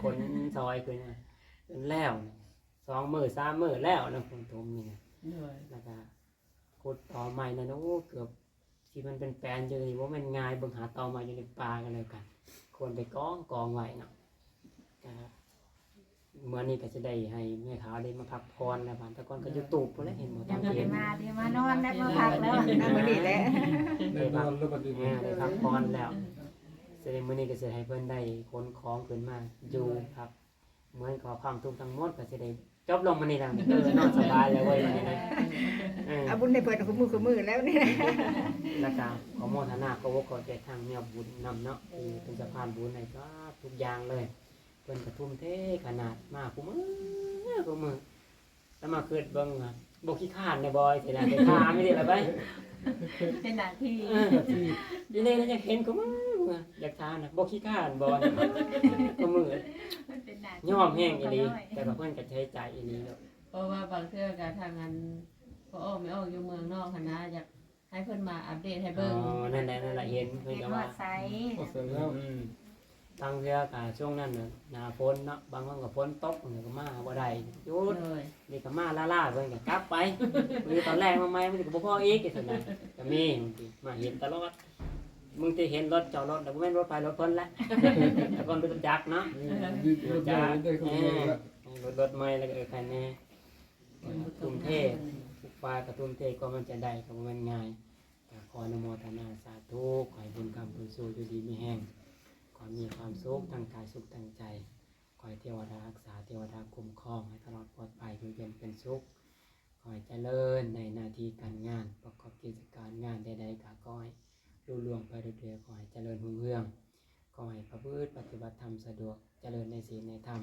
ຂົນຊອຍຂຶ້ນມາ ຈົນແລ້ວ ສອງມື້ສາມມື້ແລ້ວນະ ຄົນຖົມນີ້ນະ. ໂດຍ ແລ້ວກໍຂຸດຕໍໄມ້ນັ້ນ ໂອ້ ເກືອບ ທີ່ມັນເປັນແປນຢູ່ນີ້ບໍ່ແມ່ນງ່າຍ ເບິ່ງຫາຕໍໄມ້ຢູ່ໃນປ່າກໍແລ້ວກັນ ຄວນໄປກອງກອງໄວ້ເນາະ. ກະມື້ນີ້ກໍຊິໄດ້ໃຫ້ແມ່ຂາວໄດ້ມາພັກຜ່ອນແລ້ວ ບາດແຕ່ກ່ອນກໍຢູ່ຕູບພຸ້ນແຫຼະ ເຫັນບໍ່ ຕາມທີ່ເຫັນ ມາ ທີ່ມານອນແລ້ວ ມາພັກແລ້ວ ນະ ມື້ນີ້ແຫຼະ ໄດ້ນອນແລ້ວບັດນີ້ ເອີ ໄດ້ພັກຜ່ອນແລ້ວ. ສະນັ້ນມື້ນີ້ກໍຊິໃຫ້ເພິ່ນໄດ້ຂົນຂອງຂຶ້ນມາຢູ່ພັກ ເໝືອນກໍຄວາມທຸກທັງໝົດກໍຊິໄດ້ຈົບລົງມານີ້ແລ້ວ ເອີ ນອນສະບາຍແລ້ວເວີ້ຍ ບັດນີ້ນະ ເອີ ເອົາບຸນໃຫ້ເພິ່ນຄູ່ມື້ຄູ່ມື້ແລ້ວນີ້. ແລ້ວກໍຂໍໂມທະນາຂໍອົກຂອບໃຈທາງແມ່ບຸນນຳເນາະ ທີ່ເປັນສະພານບຸນໃຫ້ທຸກຢ່າງເລີຍ ເພິ່ນກໍທຸ່ມເທຂະໜາດ ມາຄູ່ມື້ຄູ່ມື້ ແລ້ວມາຄິດເບິ່ງວ່າ ບໍ່ຂີ້ຄ້ານແດ່ບໍ່ ຊິລະໄປຖາມອີ່ຫຼີລະໄປ ເປັນໜ້າທີ່ ເອີ ດີເລີຍ ຢາກເຫັນຄູ່ມື້ ຢາກຖາມນະ ບໍ່ຂີ້ຄ້ານບໍ່ ຄູ່ມື້ ມັນເປັນໜ້າທີ່ ຍອມແຮງອີ່ຫຼີ ແຕ່ວ່າເພິ່ນກໍໃສ່ໃຈອີ່ຫຼີໂລດ ເພາະວ່າບາງເທື່ອກໍທາງອັນ ພໍ່ອອກແມ່ອອກຢູ່ເມືອງນອກຫັ້ນນະ ຢາກໃຫ້ເພິ່ນມາອັບເດດໃຫ້ເບິ່ງ. ອໍ ນັ້ນແຫຼະ ນັ້ນແຫຼະ ເຫັນເພິ່ນກໍວ່າ ຮອດໃສ ຮອດໃສແລ້ວ ອືມ ບາງເທື່ອກໍຊ່ວງນັ້ນໜ້າຝົນເນາະ ບາງຄົນກໍຝົນຕົກ ເພິ່ນກໍມາບໍ່ໄດ້ ຢຸດ ໂດຍ ນີ້ກໍມາລ້າໆ ເພິ່ນກໍກັບໄປ ມີຕອນແລງມາໃໝ່ ມັນກໍບໍ່ພໍອີກ ຈັ່ງຊີ້ນະ ກໍມີ ບາງທີມາເຫັນຕະຫຼອດ ບາງທີເຫັນລົດຈອດລົດ ແລ້ວບໍ່ແມ່ນລົດໃຜ ລົດເພິ່ນແຫຼະ ແຕ່ກ່ອນລົດຈັກເນາະ ເອີ ລົດຈັກ ເອີ ລົດ ລົດໃໝ່ ແລ້ວກໍ ເອີ ຄັນແນ່ ທຸ່ມເທ ທຸກຝ່າຍກໍທຸ່ມເທ ກວ່າມັນຈະໄດ້ກໍບໍ່ແມ່ນງ່າຍ ກໍຂໍອະນຸໂມທະນາສາທຸ ຂໍໃຫ້ບຸນຄ້ຳບຸນຊູ ຢູ່ດີມີແຮງ ຂໍໃຫ້ມີຄວາມສຸກທາງກາຍ ສຸກທາງໃຈ ຂໍໃຫ້ເທວະດາຮັກສາ ເທວະດາຄຸ້ມຄອງ ໃຫ້ຕະຫຼອດປອດໄພ ຢູ່ເຢັນເປັນສຸກ ຂໍໃຫ້ຈະເລີນໃນໜ້າທີ່ການງານ ປະກອບກິດຈະການງານໃດໆ ກໍຂໍໃຫ້ລຸລ່ວງໄປດ້ວຍດີ ຂໍໃຫ້ຈະເລີນຮຸ່ງເຮືອງ ຂໍໃຫ້ປະພຶດປະຕິບັດທຳສະດວກ ຈະເລີນໃນສິນໃນທຳ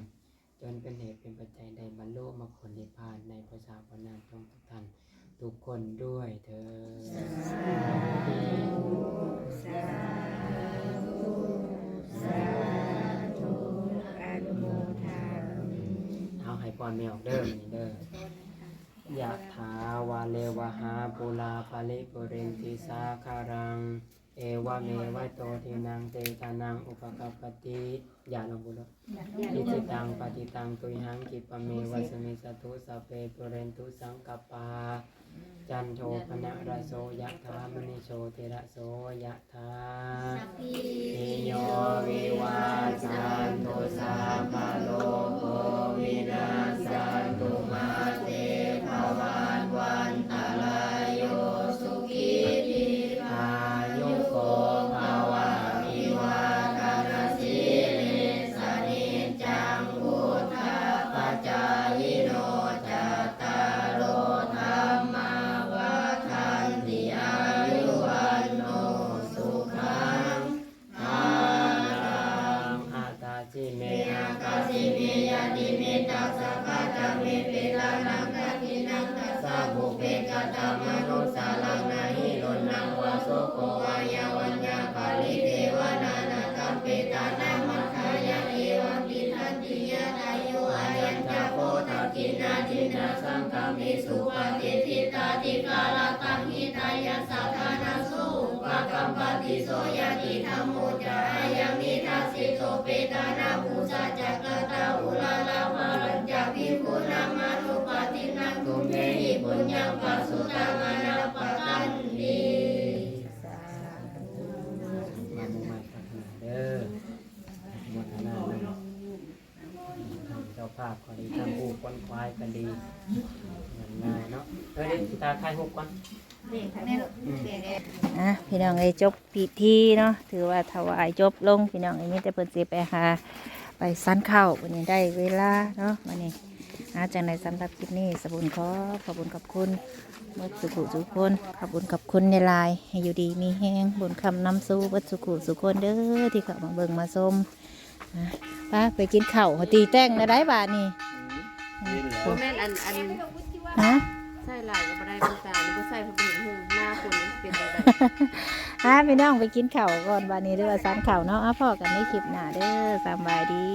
ຈົນເປັນເຫດເປັນປັດໄຈໄດ້ບັນລຸມັກຜົນນິບພານໃນບໍ່ຊ້າບໍ່ນານ ຈົ່ງທຸກທ່ານທຸກຄົນດ້ວຍເທີ້ນ. ສາທຸ ສາທຸ ສາທຸ ອະນຸໂມທາມິ. ເອົາ ໃຫ້ພອນແມ່ອອກເດີ ມື້ນີ້ເດີ. ຍະຖາ ວາເລວະຫາ ປູລາ ປະລິປູເຣນຕິ ສາຄະລັງ ເອວະເມວະ ໂຕ ທິນັງ ເປຕານັງ ອຸປະກັບປະຕິ ຢ່າລົງບຸລຸ ອິຊິຕັງ ປະຕິຕັງ ຕຸຍຫັງ ຂິບປະເມວະ ສະມິດສະຕຸ ສັບເປ ປູເຣນຕຸ ສັງກັບປາ ຈັນໂທ ປະນະລະໂສ ຍະຖາ ມະນີ ໂຊຕິລະໂສ ຍະຖາ ສັບພີ ຕິໂຍ ວິວາຈັນຕຸ ສັບພະໂລໂຄ ວິນາສັນຕຸ ມາເຕ ພະວັດວັນຕະລາຍໂຍ ສຸຂີ ທີຄາຍຸໂກ ພະວະ ອະພິວາທະນະສີລິສ ສະນິດຈັງ ວຸດທາປະຈາຍິໂນ ຈັດຕາໂລ ທຳມາ ວັດທັນຕິ ອາຍຸ ວັນໂນ ສຸຂັງ ພະລັງ ອາຕາຊິເມ ອາກາຊິເມ ຍະຕິເມ ຕັດສະ ປັດຈະເມ ເປຕານັງ ກະຖິນນັງ ຕັດສະ ປຸບເປ ກະຕະມະນຸດສານັງ ນະຫິ ລຸນນັງ ວາ ໂສໂກ ວາ ຍາ ວັນຍາ ປະລິເທວະນາ ນະຕຳ ເປຕານັງ ມັດທາຍະ ເອວັມ ຕິດຖັນຕິ ຍະຖາ ໂຍ ອາຍັນຈະໂຄ ທັກຂິນາທິນ ສັງຄະມິສຸປະຕິດຖິຕາທິກາລະຕະຫິຕາຍະສະຖານະໂສ ອຸປະກັມປະຕິໂສຍະຕິທຳໂມຈະອາຍັງນິທັດສິໂຕເປຕານະປູຊາຈັກກະຕາອຸລາລາວະລັນຈະພິກຂຸນາມານຸປະຕິນນັງຕຸມເມຫິປຸນຍັງປະສຸຕັງອະນາປະກັນຕິ. ມາມຸງມາພັດທະນາເດີ ອະນຸໂມທະນານຳ ເຈົ້າພາບກໍດີ ທັງຜູ້ຂົນຂວາຍກໍດີ ງ່າຍເນາະ. ເອີ ເດ ຊິຕາຖ່າຍຮູບກ່ອນ. ອ່ະ ພີ່ນ້ອງເອີຍ ຈົບພິທີເນາະ ຖືວ່າຖວາຍຈົບລົງ ພີ່ນ້ອງເອີຍ. ມີແຕ່ເພິ່ນຊິໄປຫາ ໄປສັນເຂົ້າ ບັດນີ້ໄດ້ເວລາເນາະ ບັດນີ້. ອ່າ ຈັ່ງໃດສຳລັບຄລິບນີ້ ສະບຸນຂໍຂອບຄຸນຂອບຄຸນເບິດສູ່ຜູ້ສູ່ຄົນ ຂອບຄຸນຂອບຄຸນຫຼາຍໆ ໃຫ້ຢູ່ດີມີແຮງ ບຸນຄ້ຳນຳສູ່ເບິດສູ່ຜູ້ສູ່ຄົນເດີ ທີ່ເຂົ້າມາເບິ່ງມາຊົມ. ອ່ະ ໄປ ໄປກິນເຂົ້າ ຕີແຕ່ງແນວໃດບາດນີ້? ອືມ ບໍ່ແມ່ນອັນ ອັນ ຮະ? ໃສ່ຫຼາຍກໍບໍ່ໄດ້ ນ້ຳຕານບໍ່ໃສ່ ເພິ່ນບໍ່ເຫັນຫຸ່ງ ໜ້າຄົນເປັນແນວໃດ. ອ່າ ພີ່ນ້ອງໄປກິນເຂົ້າກ່ອນບາດນີ້ ຫຼືວ່າສັນເຂົ້າເນາະ. ອ່າ ພໍ້ກັນໃນຄລິບໜ້າເດີ ສຳບາຍດີ.